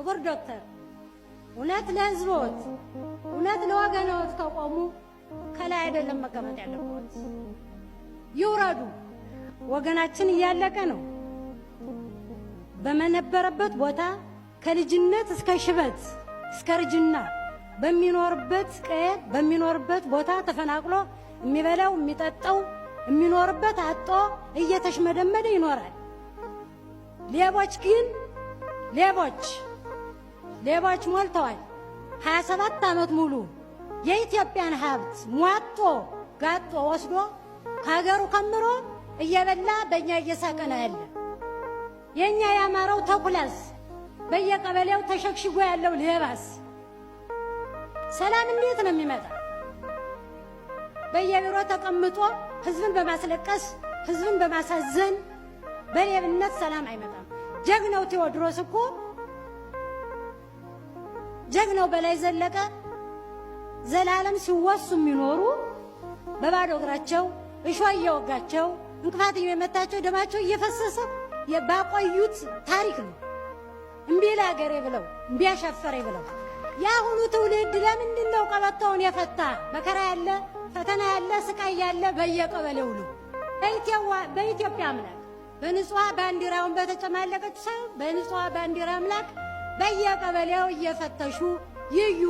ክቡር ዶክተር፣ እውነት ለሕዝቦት፣ እውነት ለወገኖት ከቆሙ ከላይ አይደለም መቀመጥ ያለበት፣ ይውረዱ። ወገናችን እያለቀ ነው። በመነበረበት ቦታ ከልጅነት እስከ ሽበት እስከ እርጅና በሚኖርበት ቀየ በሚኖርበት ቦታ ተፈናቅሎ የሚበላው፣ የሚጠጣው፣ የሚኖርበት አጦ እየተሽመደመደ ይኖራል። ሌቦች ግን ሌቦች ሞልተዋል። 27 ዓመት ሙሉ የኢትዮጵያን ሀብት ሟጦ ጋጦ ወስዶ ከሀገሩ ከምሮ እየበላ በእኛ እየሳቀ ነው ያለ። የእኛ ያማረው ተኩላስ፣ በየቀበሌው ተሸግሽጎ ያለው ሌባስ፣ ሰላም እንዴት ነው የሚመጣ? በየቢሮ ተቀምጦ ህዝብን በማስለቀስ፣ ህዝብን በማሳዘን፣ በሌብነት ሰላም አይመጣም። ጀግናው ቴዎድሮስ እኮ፣ ጀግናው በላይ ዘለቀ ዘላለም ሲወሱ የሚኖሩ በባዶ እግራቸው እሾህ እየወጋቸው፣ እንቅፋት እየመታቸው፣ ደማቸው እየፈሰሰ ባቆዩት ታሪክ ነው። እምቢ ለአገሬ ብለው፣ እምቢ አሻፈረኝ ብለው። የአሁኑ ትውልድ ለምንድን ነው ቀበቶውን የፈታ? መከራ ያለ፣ ፈተና ያለ፣ ስቃይ ያለ በየቀበሌው ነው። በኢትዮጵያ አምላክ፣ በንጹሕ ባንዲራውን በተጨማለቀች ሰው በንጹሕ ባንዲራ አምላክ በየቀበሌው እየፈተሹ ይዩ።